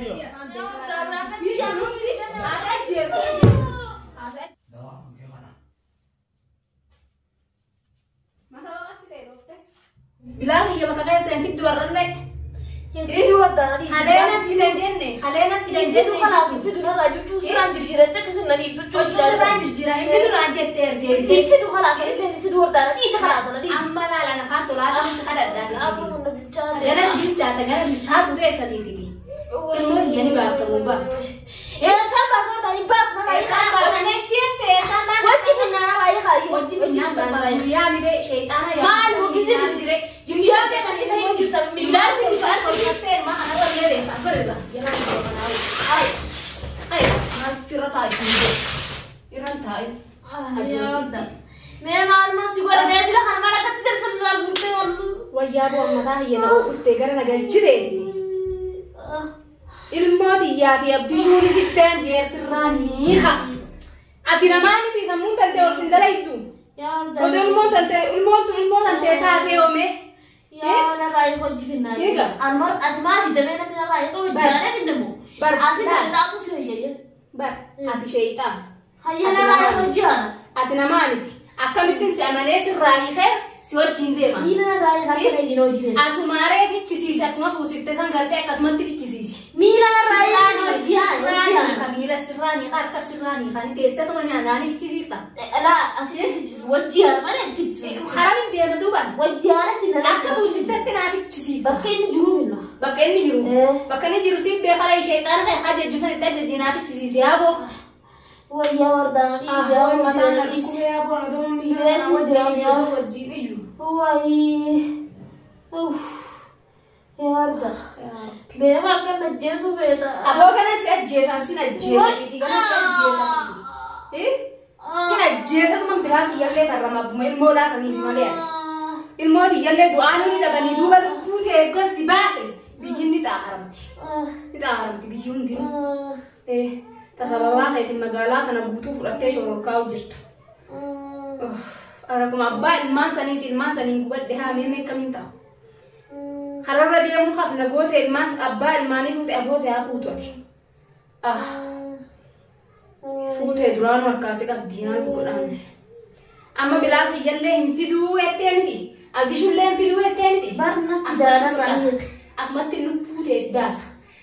Isii afaan beekaa. As ajjeesu. As ajjeesu. Dawaa kee kana. Mataa waaqsi ta'e dhoofte. Bilaal kiyya bakka keessa hin fiddu warrallee. Hin fidu wardaana dhiisi. Haleena fidan jenne. Haleena fidan Hin fidu jenne. kanaaf hin fidu narraa jechuu siraan jirjiiratte akkasuma na dhiiftu Huccuu sirraan jijjiira. Hin fidu naan jettee ergeessite. Hin fidu kanaaf illee hin fidu wardaana dhiisi kanaaf sana dhiisi. Amma laala nafaan tolaa si kadhadhaa. Qaama hunda bilchaate. Ganas bilchaata gara bilchaatu teessatiititi. Ilmoo kiyya ni baafta moo hin baaftu? Eessaan baasan irraa hin baasu narraa hin Eessaan baasan ejjeette eessaan baasan? Wajji finnaan irraa hin kaayyoo. Wajji finnaan barbaadu. Yaa miree sheexaana yaa. Maal hoggisee miree. Guyyaa meeqa si ta'ee jirta miilaan fi bifaan Hojjettee ilmaa kanarra illee beekaa godhirra. Yeroo inni godhanaa. Ay ay maaltu irra taa'i? Irra taa'i. Mee maal mas si godha mee jira kana maal akkatti darsan irraa guurtee ooltu. Wayyaa bu'aa mataa kiyya na ooltee gara na galchiteeti. Ilmoo xiyyaa fi abdishuun fitteen jeesirraa ni ha. Ati namaa miti sammuun tantee ol sin dalaytu. Odoo ilmoon tantee ilmoon tun ilmoo tantee taatee oomee. Yaa narraa hin hojii finnaa. Eega. Anmar ati maali damee namni narraa hin hojii jaanee finnamu. Bar- Asin bar. taatu si hoyyayye. Bar ati sheexaa. Hayya narraa hin hojii haana. Ati namaa miti. Akkamittiin si amanee sirraa hiikee si wajjin deema. Miila narraa hin harka hin hojii. Asumaaree fichisiisi akkuma fuusifte san galtee akkasumatti fichisiisi. Miila narraa hin hojii haana. Sirraa hiika miila sirraa hiika harka sirraa hiika ni teessatuma naanii fichisiifta. Laa asin fichisu wajji haana malee hin fichisu. Haramiin deema duubaan. Wajji haana finna. Akka fuusiftetti naa fichisiifta. Bakka inni jiruu finna. Bakka inni jiru. Bakka inni jiru siif beekara sheexaana kan ajajju san itti ajajji naa fichisiisi yaaboo. Wayyaa wardaana dhiisi yaa wardaana dhiisi. Yaaboo na duuba miila Jireenya jireenya. wajjin iju. Wayii. Uff. Yaa warda. Mee maal kan ajjeesuu feeta? Aboo kana si ajjeesaan sin ajjeesa. Kana si ajjeesaan. Sin ajjeesatuma biraa kiyyallee farrama abbuma ilmoodhaa saniif malee. Ilmoo kiyyallee du'aan ni dhabanii duuba lubbuu ta'e eeggan si baase biyyi ni xaaharamti. Ni xaaharamti biyyi hundinuu. Tasababaa keetiin magaalaa kana guutuu fudhattee shororkaa'u jirtu. Akkuma abbaa ilmaan saniiti ilmaan saniin gubadhe haa mee akkamiin ta'a? Kararra deemuu qabna goote ilmaan abbaa ilmaanii fuute aboo si haa fuutu ati. Fuutee duraanuu harkaa si qabdi maal godhaa miti. Amma bilaa kiyyallee hin fiduu jettee miti. Abdishullee hin fiduu jettee miti. Barna fidaana Asumatti lubbuu ta'e si baasa.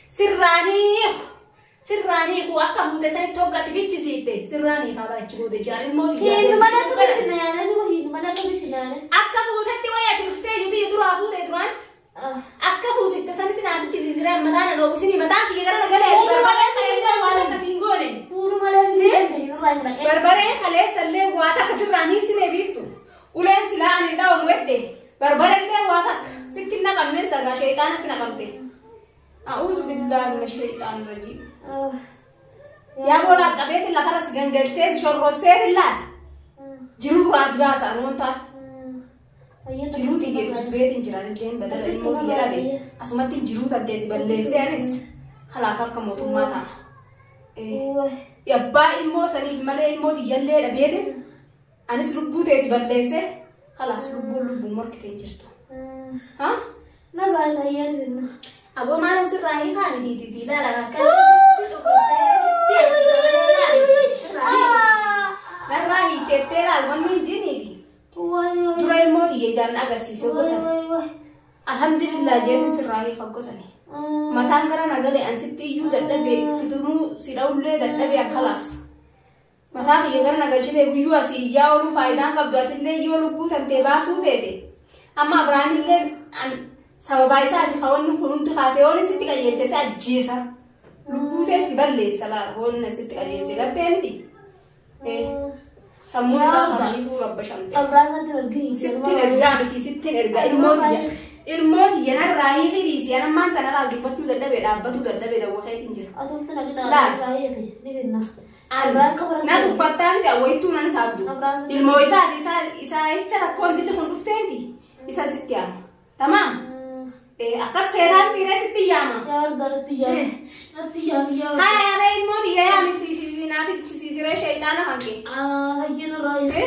Sirraanii sirraanii kuu akka fuute sanitti hoggatti fichisiifte sirraanii faa barachi goote jaan ilmoo Hin mana tume finnaane duuba hin mana tume finnaane. Akka fuutetti wayii ati dhuftee jirti duraa fuute duraan akka fuusitte sanitti naa fichisiisiree mataa na dhoowwisinii mataan kiyya gara nagalee barbareen kaleessa waan akkasiin goone. Fuulu malee finnaane irraa hin dhaqee. Barbareen kaleessallee waa takka sirraanii sinee biiftu. Uleen silaa ani hin dhawamu jette barbarellee waa takka sitti hin naqamne sagaa sheexaanatti naqamte. A'uuzu billaahi mina sheexaan rajiim. Yaa boolaa qabeetiin lafarras gangalchee shorrosseetiin laal. Jirurraas baasa anuun ta'a. Jiruu xiyya jibbeetiin jiran illeen badala ilmoo xiyya dhabe. Asumatti jiruu tanteessi balleessee anis khalaas harka mootummaa ta'a. Abbaa ilmoo saniif malee ilmoo xiyyallee dhabeetiin anis lubbuu teessi balleessee khalaas lubbuun lubbuun morkitee hin jirtu. Haa? Narraa hin hayyaan finna. Aboo maalan sirraa hiikaa miti titi ilaala akka Narraa hiikteettee laal wanni hin jiniiti. Dura ilmoo xiyya ijaan agarsiise gosan. Alhamdulillah jeetiin sirraa hiika gosani. Mataan gara nagalee an sitti iyyuu dadhabee si tumuu si dha'ullee dadhabee akkalaas. Mataa kiyya gara nagalchitee guyyuu asii iyyaa ooluu faayidaan qabdu atillee yoo lubbuu tantee baasuu feete. Amma Abiraamillee an sababaa isaati kawanni kun hundi kaatee hooni sitti qajeelche si ajjeesa. Lubbuu tee si balleessa laala hoonni sitti qajeelche gartee miti. Sammuu isaa kamiifuu rabbashamte. Abrahaam arginu. Sittiin ergaa miti sittiin ergaa ilmoo tiyya. Ilmoo tiyya narraa hiikii dhiisii an ammaan tana laal dubbachuu dadhabee dhaabbatuu dadhabee dawwaqeetiin jira. Atumti na qixa Laal. irraa hiiki ni finna. Na tuffattaa miti awwayittuu nan saabdu. Abrahaam Ilmoo isaati isaa jecha rakkoon dilli kun dhuftee miti isa sitti yaama. Tamaam. Akkas feetaan dhiiree sitti yaama. Yaa warda natti yaami. Natti yaami yaa warda. Haa yaada ilmoo tiyya yaami siisisii naaf fichisiisiree sheexaana kan kee. Hayyee narraa hiiki.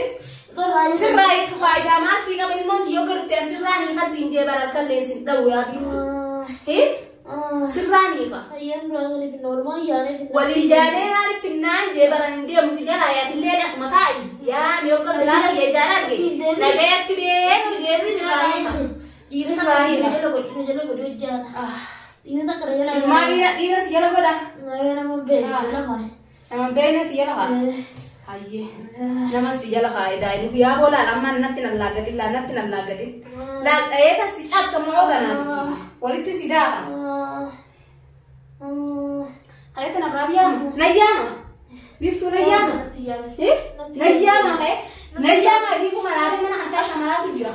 Narraa hiiki. Sirraa hiiku faayidaa maal sii qaba ilmoon kiyyoo garufte an sirraa ni hasiin jee bara akka illee sin dha'u yaa biiftu. Sirraa niifa. Ayyaan duraa saniif hin oolmaa ayyaanee finna. Walii jaanee maaliif finnaan jee baran hin deemu si jalaa yaatillee asuma taa'i. Yaa mi yookaan bilaan argee jaan arge. Nagayatti beenu jeerri sirraa hiika. Dhiira takka jala godhi jala godhi hojjaana. Dhiira takka jala Ilmaa dhiira si jala godha. Nama beeku jala kaaye. Nama beekne si jala kaaye. Hayyee. Nama si jala kaaye daa'imni guyyaa boolaan amma natti nan laaggatin laa natti nan laaggatin. Laal dhayeeta si cabsa moo ganaa walitti si daaka. Kaayota narraa biyyaama. Nayyaama. Biiftuu nayyaama. Nayyaama ka'e. Nayyaama hiiku maraate mana kan keessa maraatu jira.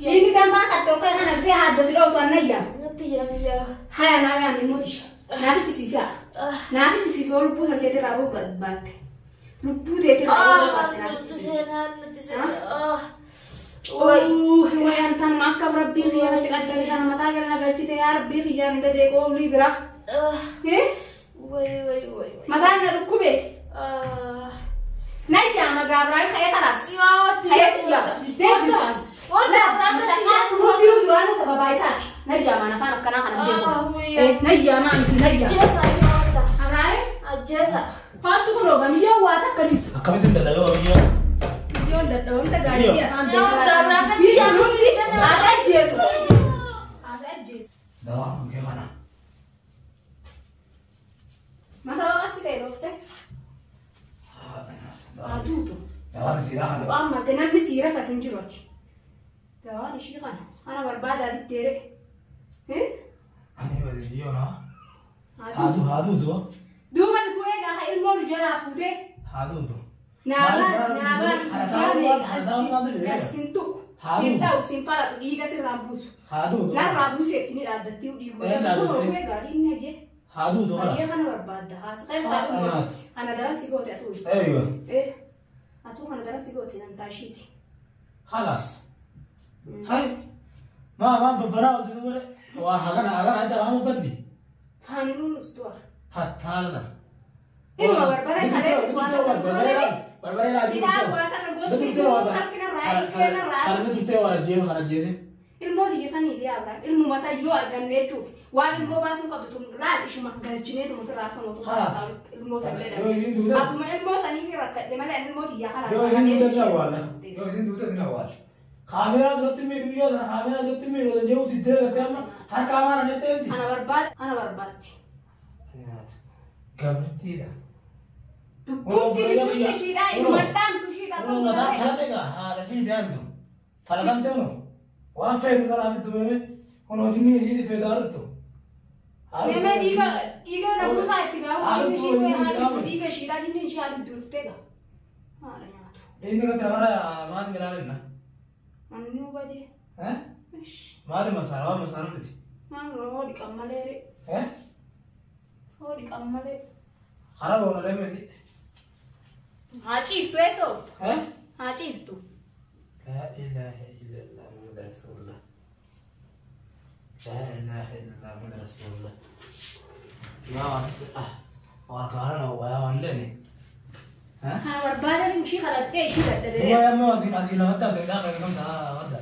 Dhiigni danfaan qaxxoo kan kana dhufee haadda si dhoosu an nayyaama. Haya naa yaamni immoo tisha. Naafichi siisa. Naafichi siisa lubbuu san teetirraa ba'uu baatte. Lubbuu teetirraa ba'uu baatte naafichi siisa. Wayan tan akkam rabbii xiyyaanatti qaddare kana mataa jala nagalchite yaa rabbii xiyyaan gadee qooflii bira. Mataan na dhukkube. Nayyaama Gaabiraayil ka'ee kalaas. Ka'ee guyyaa. Deebisaa. Ruutii duraanuu sababaa isaati. Nayyaama afaan akkanaa kana beeku. Nayyaama miti nayyaama. Abraayil. Ajjeesa. Faattu kun oogamiyyoo waa takka ni. Akkamitti dadhabee oogamiyyoo? Biyyoon dadhabamte gaarii afaan beekaa. Biyya nuti haasa ajjeesu. Haasa ajjeesu. Dawaa kee kana. Mata waaqsi ta'e dhoofte. Aduutu. Dawaan siiraa kana. Waan malte namni siira fatin jiru ati. Dawaan ishii kana. Ana barbaadaa diddeere. Ani bade biyyoo naa. Haaduu haaduutu. Duuba nuti eegaa haa ilmoo nu jalaa fuutee. Haaduutu. Naabaas naabaas guyyaa sin tuqu sin ta'u sin falatu dhiiga sirraan buusu. Haaduutu. Narraa buuseetti ni dhaaddattii dhiiguma. Ee Egaa inni hajee. Haaduutu Hayyee kanas. kana barbaadda. Haasa keessaa dhugumasitti. Kana daran si goote atuu. Eeyyo. Atuu kana daran si goote nan taashiiti. Kalas. Hai. Maa maa babbaraa oltu dubare. Waa hagana hagana itti waan baddi. Faanuun ustuwa. Fattaala. Inuma barbaree kalee waan Barbaree barbaree raajii. Hidhaa waa kana goote harkina raa ilkeena raa. Kalmi turtee waan ajjeesu kan ajjeese. Ilmoo biyya sanii fi Abiraam ilmuma isaa yoo arganne jechuuf waan ilmoo baasuun qabdu tun laal ishuma galchinee tuma ofirraa akka mootummaa ilmoo sallee Yoo isin duuta. Akkuma ilmoo sanii fi rakkadhe malee ilmoo xiyyaa karaa Yoo isin duuta ni awwaala. Yoo isin duuta ni awwaala. Kaameeraa duratti miidhu biyyoota kana kaameeraa duratti miidhu osoo jedhu diddee gartee amma harka hamaa na jettee miti. Ana barbaada ana barbaaddi. Gabrittiidha. Dubbutti dubbutti ishiidhaa ilmaan dhaamtu ishiidhaa. Kun mataa farate gaa haadha sii deemtu. Falatamte unu. Waan feetu sanaaf itti beeme kun hojii isii feetu haadhattu. Meemee dhiiga dhiiga namuusaa itti gaafa jinni ishii fee haadhu dhiiga ishiidhaa jinni ishii haadhu duruftee gaa. Haadha nyaatu. Dhiigni irratti namarra maal ilaalinna? Manni hubate. Maali masaara waan masaara miti? Maal hoo dhiqan malee. Hoo dhiqan malee. Hara boona leemesi. Haa ciiftu eessa ooftu? Haa ciiftu. Laa ilaaha illallah Muhammad Rasulullah. Laa ilaaha illallah Muhammad Rasulullah. Yaa waan waan kaarana waa waan leeni. Haa barbaada ishii kadhattee ishii dadhabee. Waa amma asiin asiin lamatti hafe daa kan kamta wadda.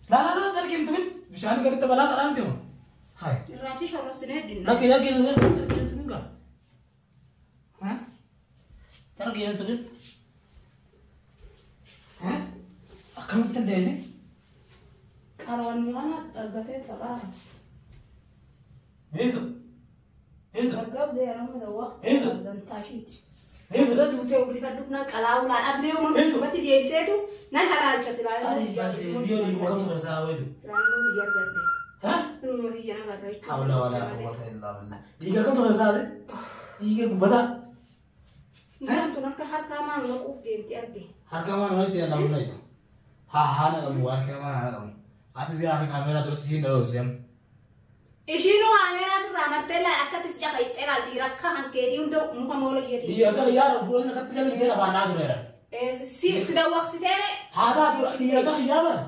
Laa laa laa dargin tumin bishaan gaditti balaa xaraamte moo? Hai. Irraachi shorrosinee dinna. Lakki lakki lakki tumin gaa. Dargin tumin. Akkamitti dandeessi? Qaroonni waan argatee sabaa. Eetu. Eetu. Gaggabdee yeroo dawwaqti. Eetu. Dantaashiiti. Eetu. Dura duutee uffifadhu nan qalaa'uu laa dhabdee uumama duubatti deebiseetu nan haraalcha silaa. Biyyoon dhiibbatu keessaa weetu. Silaa immoo biyya argadde. Ilmoo biyya nagarra jechuudha. Hawla walaa quwwata illaa billah. Dhiiga kamtu keessaa dhiiga gubbataa. Intaan tun harka harkaa maan naquuf deemti arge. Harka maan walitti jedhamu laayita. Haa haa naqamu harka maan haa naqamu. Ati si hafe kaameeraa duratti siin dhaloosu jam. Ishiinuu kaameeraa sirraa martee laa akkatti si jafa ittee laal dhiira akka hankeetii hunda muka moola jeetii. Biyya akka yaada fuula akkatti jala jala afaan naa tureera. Si si dawwaqsiteere. Haa taa tura dhiira akka biyyaa bara.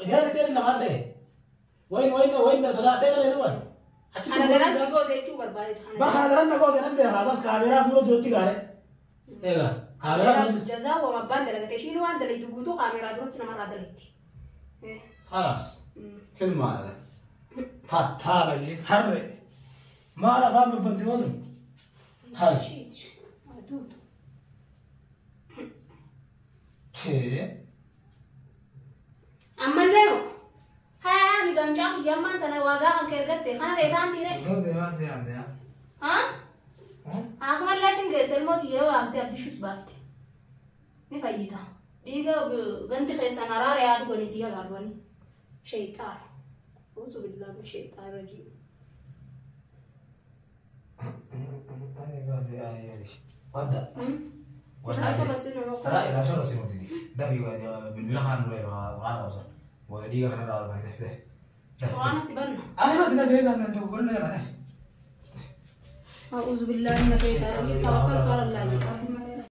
Jala ittee lamaan ta'e. Wayin wayin wayin sodaadhee galee duban. Kana daran si goote jechuu barbaade. Ba kana daran na goote nan beekaa bas kaameeraa fuula duratti gaare. Egaa kaameeraa fuula Jazaa waan abbaan dalagate ishiin waan dalagdu guutuu kaameeraa duratti namarraa dalagdi. Khalaas. Kilmaadha. Fattaala jee harre. Maal afaan babbanti mootum? Hay. Tee. Ammallee moo? Haa mi gamcaa kiyya ammaan tana waagaa kan kee ergatte kana beekaan tiire. Gawde maal ta'e amte yaa? Haa? Akkuma sin geesse ilmoo tiyyee waamte abdishus baafte. Ni fayyita. Dhiiga ganti keessan araara yaadu goni si galaalwani. Shayxaana. Auzu billahi min shayxaani rajiim. Ani baate ayyaadi. Wadda. Wadda. Raa irraa shorra si mutidi. Dafi bilbila kaan muree waan hawsan. Booda dhiiga kanarraa ol bani dafi dafi. Waan itti banna. Ani baate dafi eegaan nan tokko godhina jala dafi. أعوذ بالله من الشيطان الرجيم توكلت على الله.